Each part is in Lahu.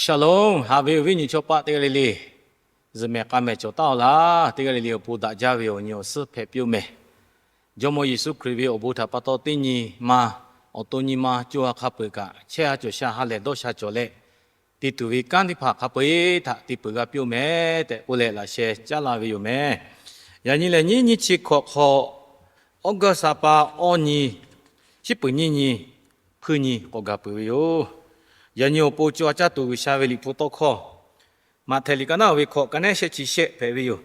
Shalom, haꞈ ve awˬ viˉ nyi chaw paˆ teˇ g'aˇ le le, zuhꞈ mehˍ k'a mehˍ cawˬ taˉ-aw laˇ. Teˇ g'aˇ le le awˬ pon daꞈ jaˇ ve awˬ nyi awˬ suhˉ hpehꞈ piˇ-oˆ mehˍ. Jawˇmawˇ Yeˍsuˆ Hkriꞈ ve awˬ bon htaꞈ pa taw teˇ nyi ma, awˬ to nyi ma co ha hk'a peu-eˬ kaꞈ chehˇ ha cawˬ sha ha lehˬ dawˇ sha cawˬ leh, te tuˬ ve kanˉ teˇ hpaˍ hk'a peu-eˬ htaꞈ te peuˬ g'a piˇ-oˆ mehˍ tehꞈ k'oˆ leh laꞈ sheh caˉ laˇ ve yoˬ mehˍ. Yaꞈ nyi lehˬ nyiˇ nyiˇ chi hkawꞈ hk'aw, August ha pa awˇ nyi, shiˉ peuˍ nyiˇ nyi, hpuiˇ nyi k'awꞈ gaˬ peuˬ ve yoˬ. Yaꞈ nyi awˬ pon co ha caˇ tuˬ G'uiˬsha ve liꞈ hpu tawˇ hkawˇ, Maꞈhtehˍ liꞈ ka naˉ ve hkawꞈ ka nehˉ shehˆ chi shehˆ hpehꞈ ve yoˬ.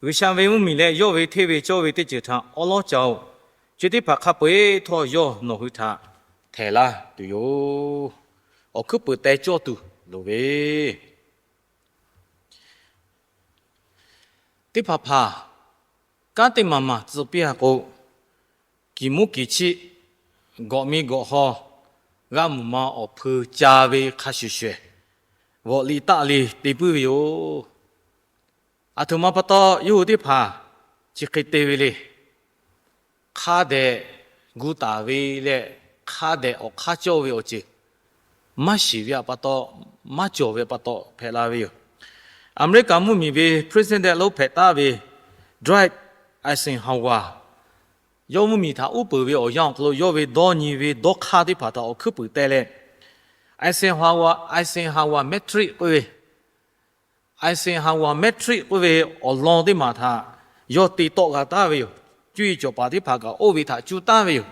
G'uiˬsha ve mvuhˇmiˬ leh yawˇ ve hteˇ ve cawˇ ve teˇ ceuˬ htaꞈ awˉ lawˉ ca-oˬ. Chi teˇ hpaˍ hk'a peu-eˬ htawˇ yawˇ nawˬ hui htaꞈ htehˍ laˇ tuˬ yoˬ. Awˬ hkuiˉ puiˍ teh cawˇ tuˬ loˍ ve teˇ hpaˍ hpaˍ kanˉ teˇ maˬ maˬ tcuh piˇ-a k'o, kiˬ muˉ kiˬ chiˆ, gawꞈ mi gawꞈ haw, g'a muˬ ma awˬ hpui ca ve hk'a shuˍ shuˍ, g'awꞈ liꞈ taˆ le te puiˉ ve yoˬ. Aˬ htoꞈ ma pa taw yawˇ hui teˇ hpaˍ chi hk'e te ve le. Hk'a dehꞈ gu taˍ ve leh, hk'a dehꞈ awˬ hk'aˇ cawˇ ve awˬ ceuˬ maˇ shiˍ ve pa taw, maˇ cawˬ ve pa taw hpehꞈ la ve yoˬ. Aˍmeˍriˆkaˍ mvuhˇmiˬ ve president lonˉ hpehꞈ taˍ ve Dwight Eisenhower, yawˇ mvuhˇmiˬ htaꞈ uˉ peunˍ ve awˬ yanˇ awˬ hk'aw lo yawˇ ve dawˇ nyi ve dawˇ hk'aˇ teˇ hpaˍ htaꞈ awˬ hkuiˉ puiˍ teh leh, Eisenhower, Eisenhower matrix k'oˆ ve, Eisenhower matrix k'oˆ ve awˬ lawn teˇ maˬ htaꞈ yawˇ te tawˆ g'a taˍ ve yoˬ. Cuˇ yiˍ cawˬ paˍ teˇ hpaˍ kaꞈ oˇ ve htaꞈ cuˇ taˍ ve yoˬ.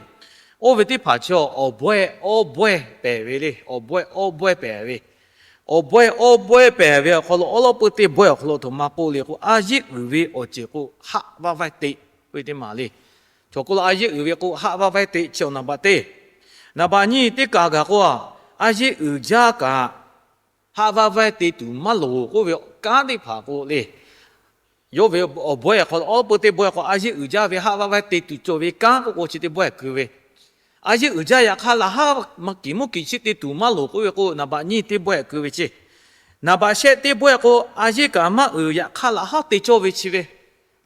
Oˇ ve teˇ hpaˍ chi awˬ bawehˇ awˇ bawehˇ pehˍ ve le. Awˬ bawehˇ awˇ bawehˇ pehˍ ve, awˬ bawehˇ awˇ bawehˇ pehˍ ve awˬ hk'aw lo awˉ lawˉ peu teˇ bawehˇ awˬ hk'aw lo aˬ htoꞈ ma k'oˆ le k'o, a yeˆ uiˍ ve awˬ ceuˬ k'o haˆ vaˇ vaiˇ teꞈ k'oˆ ve teˇ maˬ le. Chaw k'oˆ lo a yeˆ uiˍ ve k'o haˆ vaˇ vaiˇ teꞈ chi awˬ naˍ baꞈ teˇ, naˍ baꞈ nyiˇ teˇ kaˬ gaˬ k'o, a yeˆ uiˍ jaˇ kaꞈ haˆ vaˇ vaiˇ te tuˬ maˇ loˍ k'oˆ ve kanˉ teˇ hpaˍ k'o le. Yawˇ ve awˬ bawehˇ hk'aw lo awˉ lawˉ peu teˇ bawehˇ k'o a yeˆ uiˍ jaˇ ve haˆ vaˇ vaiˇ te tuˬ cawˬ ve kanˉ k'oˆ k'o chi teˇ bawehˇ keu ve, a yeˆ uiˍ jaˇ yaꞈ hk'aˇ laꞈ haˉ maˇ kiˬ muˉ kiˬ chiˆ te tuˬ maˇ loˍ k'oˆ ve k'o, naˍ baꞈ nyiˇ teˇ bawehˇ keu ve ceˇ. Naˍ baꞈ shehˆ teˇ bawehˇ k'o, a yeˆ kaꞈ maˇ uiˍ yaꞈ hk'aˇ laꞈ haˉ te cawˇ ve chi ve,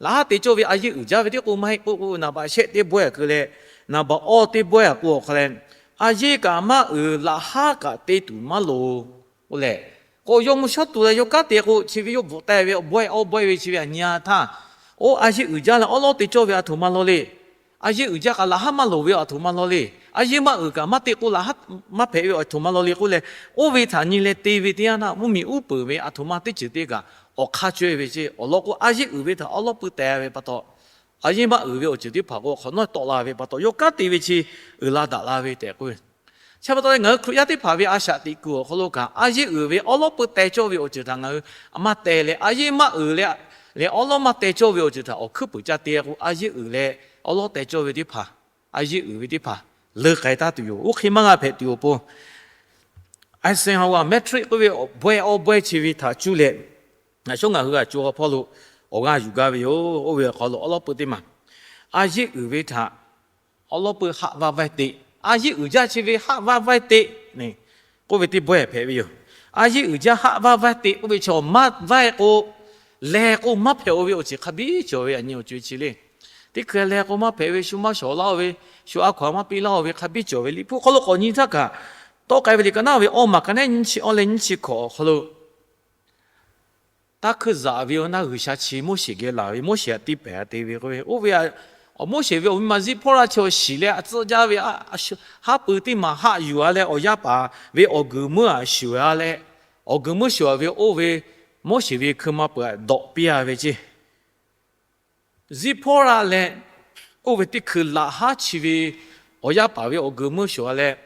laꞈ haˉ te cawˇ ve a yeˆ uiˍ jaˇ ve tiˉ k'o maˇ heˆ k'oˆ k'o, naˍ baꞈ shehˆ teˇ bawehˇ keu leh, naˍ baꞈ awˇ teˇ bawehˇ k'o awˬ hk'aw leh, a yeˆ kaꞈ maˇ uiˍ laꞈ haˉ kaꞈ te tuˬ maˇ loˍ k'oˆ leh, k'o yawˇ mvuhˇ shawˉ tu leh yawˇ kanˉ te k'o chi ve yawˇ bvuhꞈ taˍ ve awˬ bawehˇ awˇ bawehˇ ve chi ve aꞈ nyi-a htaˇ, oˇ a yeˆ uiˍ jaˇ leh awˉ lawˉ te cawˇ ve aˬ htoꞈ ma law le. A yeˆ uiˍ jaˇ kaꞈ laꞈ haˉ maˇ loˍ ve aˬ htoꞈ ma law le. A yeˆ maˇ uiˍ kaꞈ maˇ te k'o laꞈ haˉ maˇ hpehꞈ ve aˬ htoꞈ ma law le k'oˆ leh, oˇ ve htaꞈ nyi leh te ve teˇ yanˇ htaˇ mvuhˇmiˬ uˉ peunˍ ve aˬ htoꞈ ma teˇ ceuˬ te kaꞈ awˬ hk'aˇ cawehˇ ve ceˇ. Awˬ lawn k'o a yeˆ uiˍ ve htaꞈ awˉ lawˉ peu teh ve pa taw, a yeˆ maˇ uiˍ ve awˬ ceuˬ teˇ hpaˍ k'o hk'awꞈ nawˉ tawˆ la ve pa taw yawˇ kanˉ te ve chi uiˍ la daꞈ la ve tehꞈ k'oˆ ve. Chi pa taw leh ngaˬ hui Hkriꞈ yaˇ teˇ hpaˍ ve a shaꞈ teꞈ kuiˬ awˬ hk'aw lo kaꞈ a yeˆ uiˍ ve awˉ lawˉ peu teh cawˇ ve awˬ ceuˬ htaꞈ ngaˬ hui maˇ teh leh, a yeˆ maˇ uiˍ leh, leh awˉ lawˉ maˇ teh cawˇ ve awˬ ceuˬ htaꞈ awˬ hkuiˉ puiˍ ca te k'o, a yeˆ uiˍ leh awˉ lawˉ teh cawˇ ve teˇ hpaˍ, a yeˆ uiˍ ve teˇ hpaˍ leuˬ k'ai taˍ tuˬ yoˬ. Oˇ hk'e maˇ g'a hpehꞈ tuˬ awˬ pon, Eisenhower matrix k'oˆ ve bawehˇ awˇ bawehˇ chi ve htaꞈ cuˇ leh, ngaˬ shawˉ ngaˬ hui g'a co ha hpawˇ lo awˬ g'aˇ yuˬ gaˇ ve yoˬ. Oˇ ve awˬ hk'aw lo awˉ lawˉ peu teˇ maˬ, a yeˆ uiˍ ve htaꞈ awˉ lawˉ peu haˆ vaˇ vaiˇ teꞈ, a yeˆ uiˍ jaˇ chi ve haˆ vaˇ vaiˇ teꞈ k'oˆ ve teˇ bawehˇ hpehꞈ ve yoˬ. A yeˆ uiˍ jaˇ haˆ vaˇ vaiˇ teꞈ k'oˆ ve chaw maˇ vaiˇ k'o, leh k'o maˇ hpehꞈ-o ve awˬ ceuˬ hk'a biˇ cawˬ ve aˬ nyi awˬ ceuˬ chi le. Teˇ hkui leh k'o maˇ hpehꞈ ve, shu maˇ shawˍ laˇ-o ve, shu a hkaw-anˬ maˇ piˇ laˇ-o ve hk'a biˇ cawˬ ve. Liꞈ hpu hk'aw lo k'awꞈ nyi htaˇ kaꞈ, tawˆ k'ai ve liꞈ ka naˉ ve awˇ maˬ ka nehˉ nyiˇ chi awˇ leh nyiˇ chi hkawꞈ awˬ hk'aw lo, taˇ hkuiˇ zaꞈ ve awˬ naˇ G'uiˬsha chi Moˉseˍ geh laˬ ve, Moˉseˍ htaꞈ tiˇ pehˍ te ve k'oˆ ve, oˇ ve, Moˉseˍ ve awˬ miˇ ma Ziˇhpawˇraˆ chi awˬ shiˍ leh a tcuhˆ jaˇ ve, haˉ pui teˇ maˬ haˆ yuˬ-a leh awˬ yaˇ paˍ ve awˬ guiˬ meuˇ aꞈ shuˍ-a leh, awˬ guiˬ meuˇ shuˍ-a ve oˇ ve Moˉseˍ ve hkui ma peuˬ aꞈ dawꞈ piˇ-a ve ceˇ. Ziˇhpawˇraˆ leh oˇ ve teˇ hkui laꞈ haˉ chi ve awˬ yaˇ paˍ ve awˬ guiˬ meuˇ shoˍ-a leh,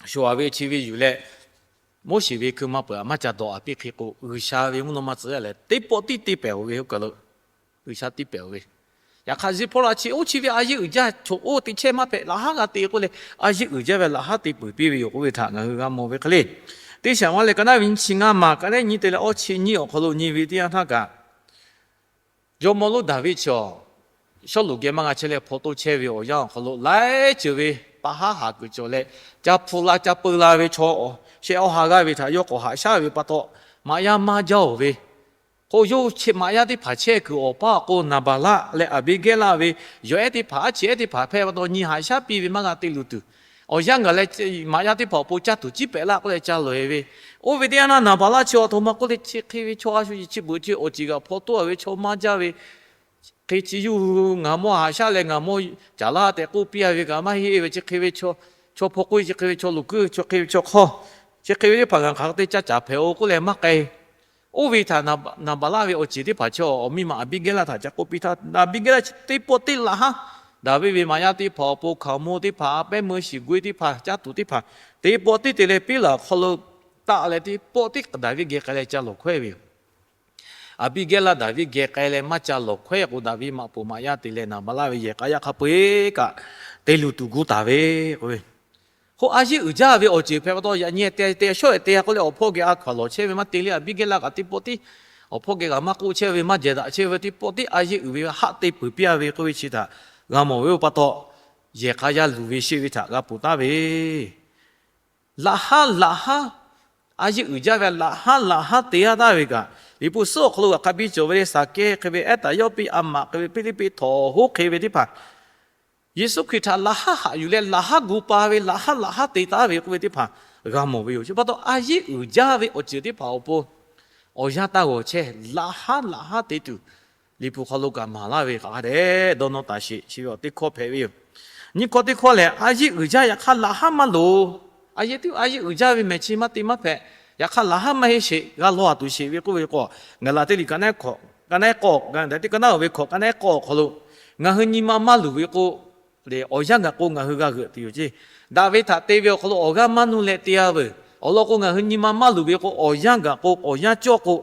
shoˍ-a ve chi ve yuˬ leh, Moˉseˍ ve hkui ma peuˬ aꞈ maˇ ca dawꞈ-a piˇ hk'e k'o, G'uiˬsha ve mvuhˇ naw ma tcuh yaˇ lehˬ teˇ pawˆ tiˉ te pehˍ-oˬ ve k'oˆ kaꞈ lo, G'uiˬsha tiˉ pehˍ-oˬ ve. Yaꞈ hk'aˇ Ziˇhpawˇraˆ chi oˇ chi ve a yeˆ uiˍ jaˇ, chaw oˇ teˇ chehˇ maˇ hpehꞈ, laꞈ haˉ g'a te k'oˆ leh, a yeˆ uiˍ jaˇ ve laꞈ haˉ te peuˬ piˇ ve yoˬ k'oˆ ve htaꞈ ngaˬ hui g'a mawˬ ve hk'e le. Teˇ shaˍ ma leh ka naˉ ve nyiˇ chi ngaˇ maˬ ka naˉ nyiˇ te leh awˇ chi nyiˇ awˬ hk'aw lo nyi ve teˇ yanˇ htaˇ kaꞈ, jawˇmawˇ lonˉ Daˍviˆ chi awˬ, Sawˉluꞈ geh maˇ g'a chehˇ leh hpaw toˇ chehˇ ve awˬ yanˇ awˬ hk'aw lo laiˉ ceuˬ ve pa haˉ haˍ kuiˬ cawˬ leh, ca hpu la ca peu la ve chaw, shehˆ awˇ ha g'aˇ ve htaꞈ yawˇ k'awꞈ haꞈ shaˉ ve pa taw, maꞈ yaˇ maˇ jaˇ-oˬ ve, k'o yawˇ maꞈ yaˇ teˇ hpaˍ chehˇ kuiˬ awˬ paˇ awˬ k'o Naˍbaˍlaˆ leh Aˍbiˇgehˇlaˆ ve yawˬ ehˉ teˇ hpaˍ, aˉ chi ehˉ teˇ hpaˍ hpehˇ pa taw nyi haꞈ shaˉ piˇ ve maˇ g'a te luˬ tuˬ, Awˬ yanˇ gaˬ leh maꞈ yaˇ teˇ hpaˍ awˬ pon caˇ tuˬ ciˉ pehꞈ laˇ k'oˆ leh ca lawˬ e ve. Oˇ ve teˇ yanˇ naˍ baˍlaˆ chi awˬ htoꞈ ma k'oˆ le, chi hk'e ve chaw a shu yiˍ chi beuꞈ chi awˬ ceuˬ g'aꞈ hpaw toˆ a ve chaw maˇ jaˇ ve, hk'e chi yuˬ ngaˬ mawˇ haꞈ shaˉ leh ngaˬ mawˇ caˍ laˇ tehꞈ k'oˆ piˇ a ve kaꞈ maˇ heˆ ve, chi hk'e ve chaw hpaw k'oˆ, chi hk'e ve chaw luˬ kuiˬ, chi hk'e ve chaw hk'awˇ, chi hk'e ve teˇ hpaˍ ngaˬ hk'aˬ hk'e te caˇ caˍ hpehꞈ-o k'oˆ leh maˇ k'ai. Oˇ ve htaꞈ naˍ baˍlaˆ ve awˬ ceuˬ teˇ hpaˍ chi awˬ miˇ ma Aˍbiˇgehˇlaˆ htaꞈ ca k'oˆ piˇ htaˇ, Aˍbiˇgehˇlaˆ chi teˇ pawˆ teˇ laꞈ haˉ Daˍviˆ ve maꞈ yaˇ teˇ hpaˍ awˬ pon hkaoˍmonˇ teˇ hpaˍ, a pehˉ meuˇ shiˍ gui teˇ hpaˍ, caˇ tuˬ teˇ hpaˍ, teˇ pawˆ teˇ te leh piˉlaꞈ hk'aw lo taˆ leh teˇ pawˆ teˇ Daˍviˆ geh k'ai leh ca lawˬ hkawehˇ ve yoˬ. Aˍbiˇgehˇlaˆ Daˍviˆ geh k'ai leh maˇ ca lawˬ hkawehˇ k'o, Daˍviˆ maꞈ poˍ maꞈ yaˇ te leh naˍ baˍlaˆ ve yehˬ k'a yaˇ hk'a peu-eˬ kaꞈ te luˬ tuˬ gu taˍ ve k'oˆ ve. K'o a yeˇ uiˍ jaˇ ve awˬ ceuˬ hpehꞈ pa taw, yaꞈ nyi te te a shawˉ ehˍ te a k'oˆ leh awˬ hpawˇ geh a hkaw lawˬ chehˇ ve maˇ te le. Aˍbiˇgehˇlaˆ kaꞈ teˇ pawˆ tiˉ awˬ hpawˇ geh kaꞈ maˇ k'oˆ chehˇ ve, maˇ jehˬ daꞈ chehˇ ve, teˇ pawˆ tiˉ a yeˇ uiˍ ve haˆ te peuˬ piˇ a ve k'oˆ ve chi htaꞈ g'a mawˬ ve yoˬ. Pa taw, yehˬ k'a yaˇ luˬ ve sheˆ ve htaꞈ g'a ponˬ taˍ ve laꞈ haˉ laꞈ haˉ, a yeˇ uiˍ jaˇ ve laꞈ haˉ laꞈ haˉ te yaˇ taˍ ve kaꞈ, Liꞈ hpu suhˉ awˬ hk'aw lo g'aꞈ hk'a biˇ cawˬ ve le, Saˍkehˇ hk'e ve, Ehˉtaˍ Yawˇpiˆ, a maꞈ hk'e ve, Hpiˇliˇpiˆ htawnˍ hoˉ hk'e ve teˇ hpaˍ Yeˍsuˆ Hkriꞈ htaꞈ laꞈ haˉ haꞈ yuˬ leh laꞈ haˉ gu pa ve, laꞈ haˉ laꞈ haˉ te taˍ ve k'oˆ ve teˇ hpaˍ g'a mawˬ ve yoˬ. Chi pa taw a yeˇ uiˍ jaˇ ve awˬ ceuˬ teˇ hpaˍ awˬ pon awˬ yanˇ taˇ g'awˬ chehˇ, laꞈ haˉ laꞈ haˉ te tuˬ Liꞈ hpu hk'aw lo kaꞈ maˍ laˇ ve hk'a hk'a dehꞈ dawˇ nawˇ taˍ sheˍ. Chi ve awˬ teˇ hkawˇ hpehꞈ ve yoˬ. Nyiˇ hkawˇ teˇ hkawˇ lehˬ, a yeˇ uiˍ jaˇ yaꞈ hk'aˇ laꞈ haˉ maˇ loˍ. A yeˇ tiˉ a yeˇ uiˍ jaˇ ve mehˬ chi maˇ te maˇ hpehꞈ. Yaꞈ hk'aˇ laꞈ haˉ maˇ heˆ sheˍ, g'a law a tuˬ sheˍ ve k'oˆ ve k'o, Gaˍlaˍtiˆ liꞈ ka naˉ k'awˇ, ka naˉ k'awˇ, Gaˍlaˍtiˆ ka naˉ ve hkawꞈ ka naˉ k'awˇ awˬ hk'aw lo, ngaˬ hui nyi ma maˇ luˬ ve k'o, awˬ yanˇ gaˬ k'o ngaˬ hui g'a g'euꞈ tuˬ yoˬ ceˇ. Daꞈ ve htaꞈ te ve awˬ hk'aw lo awˬ g'aˇ maˇ nuˇ leh te a veuˬ. Awˬ lawn k'o, ngaˬ hui nyi ma maˇ luˬ ve k'o, awˬ yanˇ gaˬ k'o, awˬ yanˇ cawˇ k'o,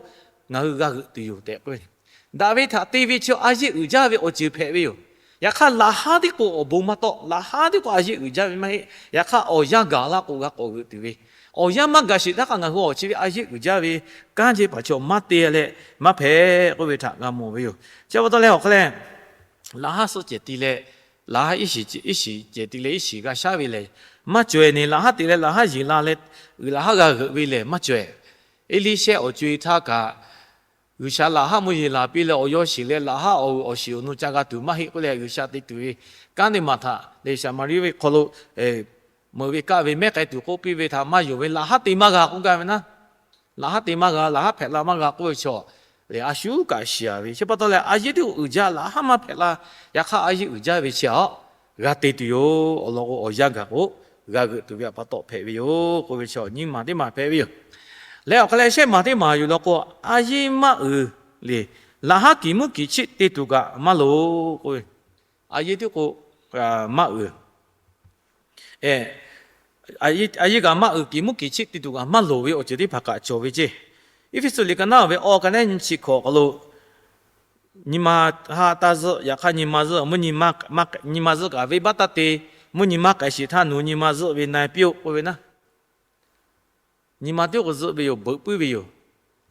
ngaˬ hui g'a g'euꞈ tuˬ yoˬ tehꞈ k'oˆ ve. Daꞈ ve htaꞈ te ve chi a yeˇ uiˍ jaˇ ve awˬ ceuˬ hpehꞈ ve yoˬ. Yaꞈ hk'aˇ laꞈ haˉ tiˉ k'o awˬ bon maˇ tawˆ, laꞈ haˉ tiˉ k'o a yeˇ uiˍ jaˇ ve maˇ heˆ. Yaꞈ hk'aˇ awˬ yanˇ gaˬ laˇ k'o g'a k'awꞈ g'euꞈ tuˬ ve, awˬ yanˇ maˇ gaˬ sheˍ htaˇ kaꞈ ngaˬ hui awˬ chi ve a yeˇ uiˍ jaˇ ve kanˉ ceh paˍ chi maˇ te leh maˇ hpehꞈ k'oˆ ve htaꞈ g'a mawˬ ve yoˬ. Chi pa taw leh awˬ hk'aw leh laꞈ haˉ suhˆ cehˬ ti leh, laꞈ haˉ iˉ shiˍ cehˬ ti leh iˉ shiˍ g'a shaˉ ve lehˬ, maˇ cawehˬ neˬ laꞈ haˉ te leh laꞈ haˉ yeˬ la leh, uiˍ laꞈ haˉ g'a g'euꞈ ve lehˬ maˇ cawehˬ. Eˇliˇshehˇ awˬ co-e htaˇ kaꞈ, G'uiˬsha laꞈ haˉ mvuhˇ yeˬ laˬ piˇ leh awˬ yawˇ shiˍ leh laꞈ haˉ awˬ shiˍ awˬ nu ca g'a tuˬ maˇ heˆ k'oˆ leh G'uiˬsha te tuˬ ve kanˉ teˇ maˬ htaꞈ lehˬ Saˍmaˍriˆ ve hk'aw lo meuꞈ ve kaˆ ve mehˉ k'ai tuˬ k'oˆ piˇ ve htaꞈ maˇ yonˍ ve laꞈ haˉ te maˇ g'a k'oˆ gaˇ ve naˉ. Laꞈ haˉ te maˇ g'a, laꞈ haˉ hpehꞈ la maˇ g'a k'oˆ ve chaw lehˬ a shu kaꞈ shiˍ a ve. Chi pa taw leh a yeˇ tiˉ k'o uiˍ jaˇ laꞈ haˉ maˇ hpehꞈ la. Yaꞈ hk'aˇ a yeˇ uiˍ jaˇ ve chi a g'a te tuˬ yoˬ. Awˬ lawn k'o awˬ yanˇ gaˬ k'o g'a g'euꞈ tuˬ ve pa taw hpehꞈ ve yoˬ k'oˆ ve chi nyiˇ maˬ teˇ maˬ hpehꞈ ve yoˬ. Leh awˬ hk'aw leh shehˆ maˬ teˇ maˬ yuˬ law k'o, a yeˇ maˇ uiˍ le, laꞈ haˉ kiˍ muˉ kiˍ chiˆ te tuˬ kaꞈ maˇ loˍ k'oˆ ve. A yeˇ tiˉ k'o maˇ uiˍ a yeˇ kaꞈ maˇ uiˍ, kiˍ muˉ kiˍ chiˆ te tuˬ kaꞈ maˇ loˍ ve awˬ ceuˬ teˇ hpaˍ kaꞈ cawˬ ve ceˇ. Eˇfeˇsuꞈ liꞈ ka naˉ ve awˬ ka naˉ nyi chi hkawꞈ awˬ hk'aw lo, nyi ma haˉ taˇ zuhˆ, yaꞈ hk'aˇ nyi ma zuhˆ, mvuhˇ nyi ma zuhˆ kaꞈ venˇbaˆ taˇ te, mvuhˇ nyi ma k'ai sheˍ htaˇ nawˬ nyi ma zuhˆ ve na-e piˇ-oˆ k'oˆ ve naˉ. Nyi ma tiˉ k'o zuhˆ ve yoˬ, beuꞈ puiˉ ve yoˬ.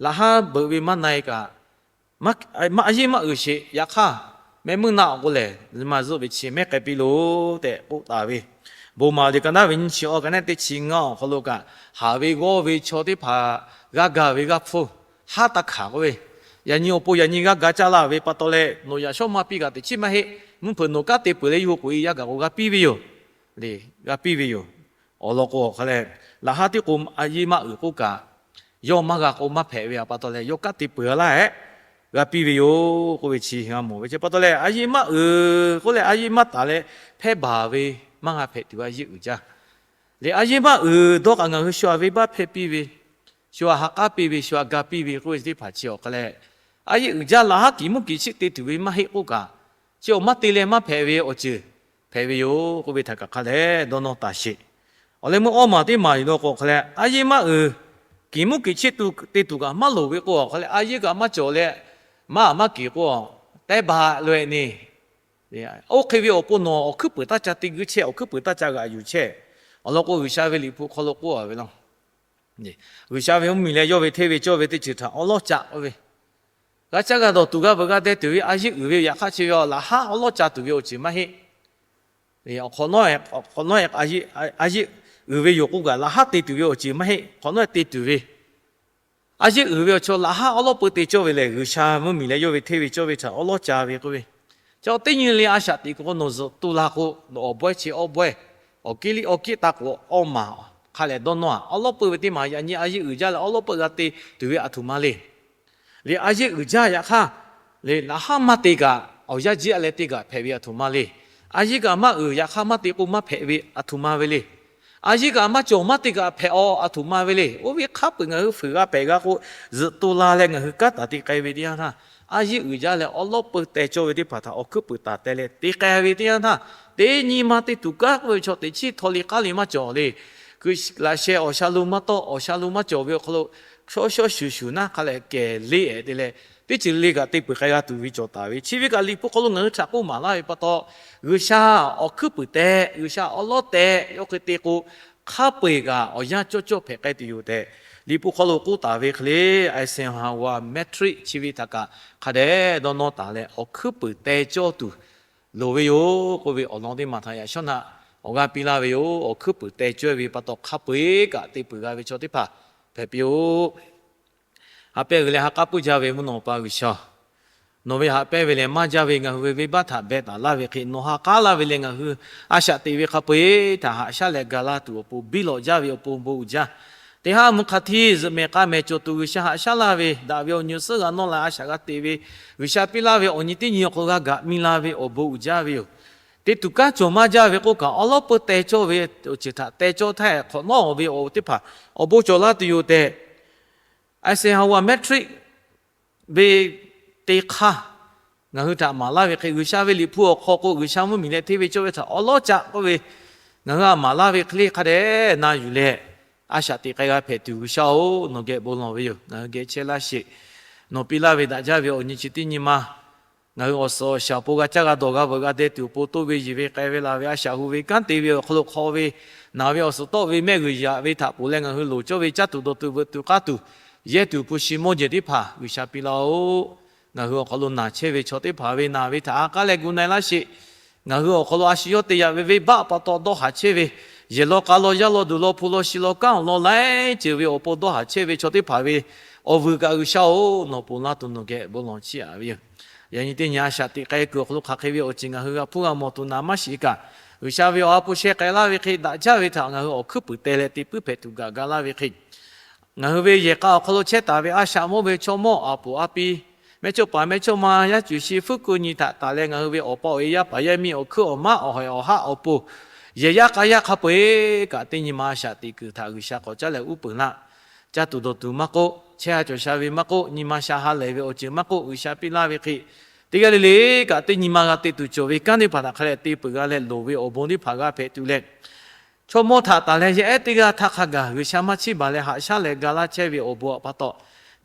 Laꞈ haˉ beuꞈ ve maˇ na-e kaꞈ, a yeˇ maˇ uiˍ sheˍ. Yaꞈ hk'aˇ mehˆ meuˇ na-oˬ k'o lehˬ, nyi ma zuhˆ ve chi mehˉ k'ai piˇ loˬ tehꞈ k'oˆ taˍ ve. Bon maˍ liꞈ ka naˉ ve nyi chi awˬ ka naˉ teˇ chi ngaˇ awˬ hk'aw lo kaꞈ, haˍ ve g'awˇ ve chaw teˇ hpaˍ g'aˇ gaˬ ve g'aˇ hpfuhˇ haˉ taˇ hkanˍ k'oˆ ve, yaꞈ nyi awˬ pon yaꞈ nyi g'aˇ gaˬ caˇ laˇ ve pa taw leh, nawˬ yaꞈ shawˉ maˇ piˇ kaꞈ teꞈ chiˉ maˇ heˆ. Mvuhˇ hpeuꞈ nawˬ kanˉ te peuˬ leh yawˇ hui k'oꞈ-e yaˇ gaˬ k'o g'a piˇ ve yoˬ. G'a piˇ ve yoˬ. Awˬ lawn k'o awˬ hk'a leh, laꞈ haˉ tiˉ k'o a yeˇ maˇ uiˍ k'oˆ kaꞈ, yawˇ maˇ g'a k'o maˇ hpehꞈ ve pa taw leh yawˇ kanˉ te peuˬ laˇ-ehˉ g'a piˇ ve yoˬ k'oˆ ve chi g'a mawˬ ve. Chi pa taw leh a yeˇ maˇ uiˍ k'oˆ leh a yeˇ maˇ taˍ leh hpehˇ baˬ ve maˇ g'a hpehꞈ tuˬ a yeˇ uiˍ jaˇ. Leh a yeˇ maˇ uiˍ dawˇ kaꞈ ngaˬ hui shu aꞈ venˇbaˆ hpehˇ piˇ ve, shu aꞈ ha k'aˉ piˇ ve, shu aꞈ ga piˇ ve k'oˆ ve chi teˇ hpaˍ chi awˬ hk'a leh, a yeˇ uiˍ jaˇ laꞈ haˉ kiˍ muˉ kiˍ chiˆ te tuˬ ve maˇ heˆ k'oˆ kaꞈ, chi awˬ maˇ te leh maˇ hpehꞈ ve awˬ ceuˬ hpehꞈ ve yoˬ k'oˆ ve htaꞈ kaꞈ hk'a dehꞈ dawˇ nawˇ taˍ sheˍ. Awˬ leh meuˇ awˇ maˬ teˇ maˬ yuˬ law k'o hk'a leh, a yeˇ maˇ uiˍ kiˍ muˉ kiˍ chiˆ te tuˬ kaꞈ maˇ loˍ ve k'o, awˬ hk'a leh a yeˇ kaꞈ maˇ cawˬ leh, maˇ maˇ keˬ k'o, teh baˬ loꞈ-e neˬ. Oˇ hk'e ve awˬ pon nawˬ awˬ hkuiˉ peuˍ taˇ ca te guiˇ chehˇ, awˬ hkuiˉ peuˍ taˇ ca g'aꞈ yuˬ chehˇ. Awˬ lawn k'o G'uiˬsha ve Liꞈ hpu hk'aw lo k'oˆ a ve law, G'uiˬsha ve mvuhˇmiˬ leh yawˇ ve hteˇ ve cawˇ ve teˇ ceuˬ htaꞈ awˉ lawˉ ca k'oˆ ve, g'a caˇ g'a dawˬ tuˬ g'a veuꞈ g'a deh tuˬ ve a yeˇ uiˍ ve yoˬ. Yaꞈ hk'aˇ chi ve laꞈ haˉ awˉ lawˉ ca tuˬ ve awˬ ceuˬ maˇ heˆ. Hk'awꞈ nawˉ a yeˇ uiˍ ve yoˬ k'oˆ kaꞈ, laꞈ haˉ te tuˬ ve awˬ ceuˬ maˇ heˆ. Hk'awꞈ nawˉ te tuˬ ve a yeˇ uiˍ ve awˬ chaw laꞈ haˉ awˉ lawˉ peu te cawˇ ve lehˬ, G'uiˬsha mvuhˇmiˬ leh yawˇ ve hteˇ ve cawˇ ve htaꞈ awˉ lawˉ ca ve k'oˆ ve. Chi teˇ nyi le a shaꞈ teꞈ kuˬ k'o nawˬ zuhꞈ tu la k'o, nawˬ awˬ bawehˇ chi awˉ bawehˇ awˬ kiˇ liˇ awˬ kiˇ taˍ k'o, awˇ maˬ hk'a lehˬ dawˇ nawˇ-a. Awˉ lawˉ peuˇ ve teˇ maˬ yaꞈ nyi a yeˇ uiˍ jaˇ leh awˉ lawˉ peuˇ g'a te tuˬ ve aˬ htoꞈ ma le. Liꞈ a yeˇ uiˍ jaˇ yaꞈ hk'aˇ, liꞈ naꞈ haˉ maˇ te kaꞈ awˬ yanˇ jiˇ a leh te kaꞈ hpehꞈ ve aˬ htoꞈ ma le. A yeˇ kaꞈ maˇ uiˍ yaꞈ hk'aˇ maˇ te k'o maˇ hpehꞈ ve aˬ htoꞈ ma ve le. A yeˇ kaꞈ maˇ cawˬ maˇ te kaꞈ hpehꞈ-aw aˬ htoꞈ ma ve le. Oˇ ve hk'a peu-eˬ ngaˬ hui fuiˍ g'a hpehꞈ g'a k'o, zuhꞈ to la leh ngaˬ hui kanˉ taˍ te k'ai ve teˇ yanˇ htaˇ, a yeˇ uiˍ jaˇ leh awˉ lawˉ peuˇ teh cawˇ ve teˇ hpaˍ htaꞈ awˬ hkuiˉ puiˍ taˍ teh leh te k'ai ve teˇ yanˇ htaˇ, teˇ nyi ma te tuˬ kanˉ k'oˆ ve chaw teꞈ chiˉ htaw le k'aˉ le maˇ cawˬ le. Hkui laꞈ sheh awˬ sha lo maˇ tawˆ, awˬ sha lo maˇ cawˬ ve awˬ hk'aw lo, shawˉ shawˉ shuˍ shuˍ naˉ hk'a lehˬ kehˬ leˇ-ehˍ te leh, teˇ ceuˬ le kaꞈ te peuˬ k'ai g'a tuˬ ve cawˬ taˍ ve. Chi ve kaꞈ Liꞈ hpu hk'aw lo ngaˬ hui htaꞈ k'oˆ maˍ laˇ ve pa taw, G'uiˬsha awˬ hkuiˉ puiˍ teh, G'uiˬsha awˉ lawˉ teh, yawˇ hk'e te k'o, hk'a peu-eˬ kaꞈ awˬ yanˇ cawˇ cawˇ hpehꞈ k'ai tuˬ yoˬ tehꞈ, Liꞈ hpu hk'aw lo k'oˆ taˍ ve hk'e le. Eisenhower Metric chi ve htaꞈ kaꞈ hk'a dehꞈ dawˇ nawˇ taˍ leh, awˬ hkuiˉ puiˍ teh cawˇ tuˬ loˍ ve yoˬ k'oˆ ve awˬ lawn teˇ maˬ htaꞈ yaꞈ shawˉ naꞈ awˬ g'aˇ piˇ laˇ ve yoˬ. Awˬ hkuiˉ puiˍ teh cawˇ ve pa taw, hk'a peu-eˬ kaꞈ te peuˬ g'a ve chaw teˇ hpaˍ hpehꞈ piˇ-oˆ. Haꞈ pehnˇ g'uiˬ leh ha k'aˉ puiˉ jaˇ ve mvuhˇ naw pa G'uiˬsha-oˬ, nawˬ ve haꞈ pehnˇ ve lehˬ maˇ jaˇ ve ngaˬ hui ve venˇbaˆ htaꞈ beh taˍ laˇ ve hk'e, nawˬ ha k'aˉ laˇ ve leh ngaˬ hui a shaꞈ teꞈ ve hk'a peu-eˬ htaꞈ haꞈ shaˉ leh ga laˇ tuˬ awˬ pon biˇ lawꞈ jaˇ ve awˬ pon bon uiˍ jaˇ. Teˇ haˉ mvuhˇ hk'a htiˇ zuhꞈ mehˍ k'a mehˍ cawˬ tuˬ G'uiˬsha haꞈ shaˉ laˇ ve, daꞈ ve awˬ nyi awˬ suhˉ g'a nawˇ la a shaꞈ g'a teꞈ ve, G'uiˬsha piˇ laˇ ve awˬ nyi teˇ nyi awˬ hk'aw lo g'a gaꞈ mi la ve awˬ bon uiˍ jaˇ ve yoˬ. Te tuˬ kanˉ cawˬ maˇ jaˇ ve k'oˆ kaꞈ, awˉ lawˉ peuˇ teh cawˇ ve awˬ ceuˬ htaꞈ teh cawˇ htaˇ hk'awꞈ nawˉ ve awˬ teˇ hpaˍ awˬ bon cawˬ laˇ tuˬ yoˬ tehꞈ, Eisenhower Metric ve te hk'aˇ ngaˬ hui htaꞈ maˍ laˇ ve hk'e, G'uiˬsha ve Liꞈ hpu awˬ hk'aw k'o, G'uiˬsha mvuhˇmiˬ leh hteˇ ve cawˇ ve htaꞈ awˉ lawˉ caˆ k'oˆ ve, ngaˬ hui a maˍ laˇ ve hk'e le hk'a dehꞈ na yuˬ leh, a shaꞈ teꞈ k'ai g'a hpehꞈ tuˬ G'uiˬsha-oˬ, nawˬ geh bon lawˬ ve yoˬ. Ngaˬ hui geh chehˇ laˇ sheˍ. Nawˬ piˇ laˇ ve daꞈ jaˇ ve awˬ nyi chi teˇ nyi ma ngaˬ hui awˬ suhˍ awˬ shaˍ awˬ pon g'a caˇ g'a dawˬ g'a veuꞈ g'a deh tuˬ awˬ pon, toˇ ve yeˬ ve k'ai ve laˬ ve a shaꞈ hu ve kanˉ te ve awˬ hk'aw lo hk'aw ve, naˬ ve awˬ suhˍ tawˆ ve mehˆ g'uiˬ yaꞈ ve htaꞈ ponˬ leh ngaˬ hui loˍ cawˇ ve caˇ tuˬ dawˬ tuˬ veuꞈ tuˬ k'aˇ tuˬ, yehˇ tuˬ hpu shi mawˇ jehˬ teˇ hpaˍ G'uiˬsha piˇ laˇ-oˆ. Ngaˬ hui awˬ hk'aw lo naˬ chehˇ ve chaw teˇ hpaˍ ve naˬ ve htaꞈ ha k'aˉ leh gu na-e laˇ sheˍ. Ngaˬ hui awˬ hk'aw lo a shu yawˇ te yaꞈ ve venˇbaˆ pa taw dawˇ haˍ chehˇ ve, yehˬ law k'a law yaˇ law duˬ law hpu law shi law kanˉ awˬ lawn laiˉ ceuˬ ve awˬ pon dawˇ haˍ chehˇ ve chaw teˇ hpaˍ ve awˬ vuiˬ kaꞈ G'uiˬsha-oˬ, nawˬ ponˬ laˇ tuˬ nawˬ geh bon lawˬ chiˇ aꞈ ve yoˬ. Yaꞈ nyi teˇ nyi a shaꞈ teꞈ k'ai kuiˬ awˬ hk'aw lo hk'aˬ hk'e ve awˬ ceuˬ ngaˬ hui g'a hpuˇ g'a mawˬ tuˬ naˍ maˇ shiˍ kaꞈ, G'uiˬsha ve awˬ ha hpu sheh k'ai laˇ ve hk'e daꞈ jaˇ ve htaꞈ ngaˬ hui awˬ hkuiˉ puiˍ teh leh te puiˉ hpehꞈ tuˬ gaˬ ga laˇ ve hk'e, ngaˬ hui ve yehˬ k'a awˬ hk'aw lo chehˇ taˍ ve a shaꞈ mawˇ ve chaw mawˇ aˬ poˍ a pi, mehˇchawˇpaˍ mehˇchawˇma yaˇ cuˬ shi fuˉ kuiˇ nyi htaꞈ taˍ leh ngaˬ hui ve awˬ pa awˬ e yaˇ paˍ yaˇ miˇ awˬ hkuiˉ awˬ maˉ awˬ haiˬ awˬ haˆ awˬ pon, yehˬ yaˇ k'a yaˇ hk'a peu-eˬ kaꞈ teˇ nyi ma a shaꞈ teꞈ kuiˬ htaꞈ G'uiˬsha k'awꞈ caˉ leh uˉ peunˍ laˇ. Caˇ tuˬ dawˬ tuˬ maˇ k'oˆ, chehˇ ha cawˬ sha ve maˇ k'oˆ, nyi ma sha ha lehˬ ve awˬ ceuˬ maˇ k'oˆ, G'uiˬsha piˇ laˇ ve hk'e, teˇ g'aˇ le le kaꞈ teˇ nyi ma g'a te tuˬ cawˬ ve kanˉ teˇ hpaˍ htaꞈ hk'a leh te peuˬ g'a leh loˍ ve awˬ bon teˇ hpaˍ g'a hpehꞈ tuˬ leh, chaw mawˇ htaꞈ taˍ leh yaˇ ehˉ teˇ g'aˇ htaˇ hk'a gaˬ G'uiˬsha maˇ chiˇ baˬ leh haꞈ shaˉ leh ga laˇ chehˇ ve awˬ bon awˬ pa taw,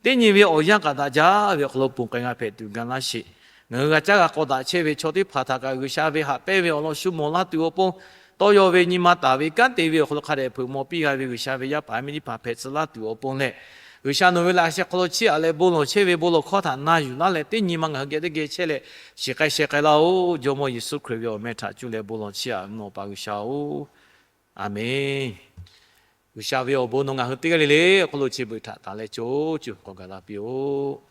teˇ nyi ve awˬ yanˇ kaꞈ daꞈ jaˇ ve awˬ hk'aw lo ponˬ k'ai g'a hpehꞈ tuˬ ga laˇ sheˍ. Ngaˬ hui g'a caˇ g'a k'awꞈ daꞈ chehˇ ve chaw teˇ hpaˍ htaꞈ kaꞈ G'uiˬsha ve haꞈ pehnˇ ve awˬ lawn shu mawˬ laˇ tuˬ awˬ pon, tawˇ yaw ve nyi ma taˍ ve kanˉ te ve awˬ hk'aw lo hk'a dehꞈ hpeuꞈ maw piˇ g'a ve G'uiˬsha ve yaˇ paˍ yaˇ miˇ teˇ hpaˍ hpehꞈ tcuh laˇ tuˬ awˬ pon leh, G'uiˬsha nawˬ ve laꞈ sheh hk'aw lo chiˇ aꞈ leh bon lawˬ chehˇ ve bon lawˬ hkawˇ htaꞈ na yuˬ laˇ leh teˇ nyi ma ngaˬ hui geh teˇ geh chehˇ leh shiˍ k'ai sheh k'ai laˇ-oˬ. Jawˇmawˇ Yeˍsuˆ Hkriꞈ ve awˬ meh htaꞈ cuˇ leh bon lawˬ chiˇ aꞈ, nawˬ pa G'uiˬsha-oˬ. Aˬmenˍ. G'uiˬsha ve awˬ bon nawˬ ngaˬ hui teˇ g'aˇ le le awˬ hk'aw lo chi beuꞈ htaꞈ taˍ leh co cuˬ k'awꞈ gaˬ la piˇ-oˆ.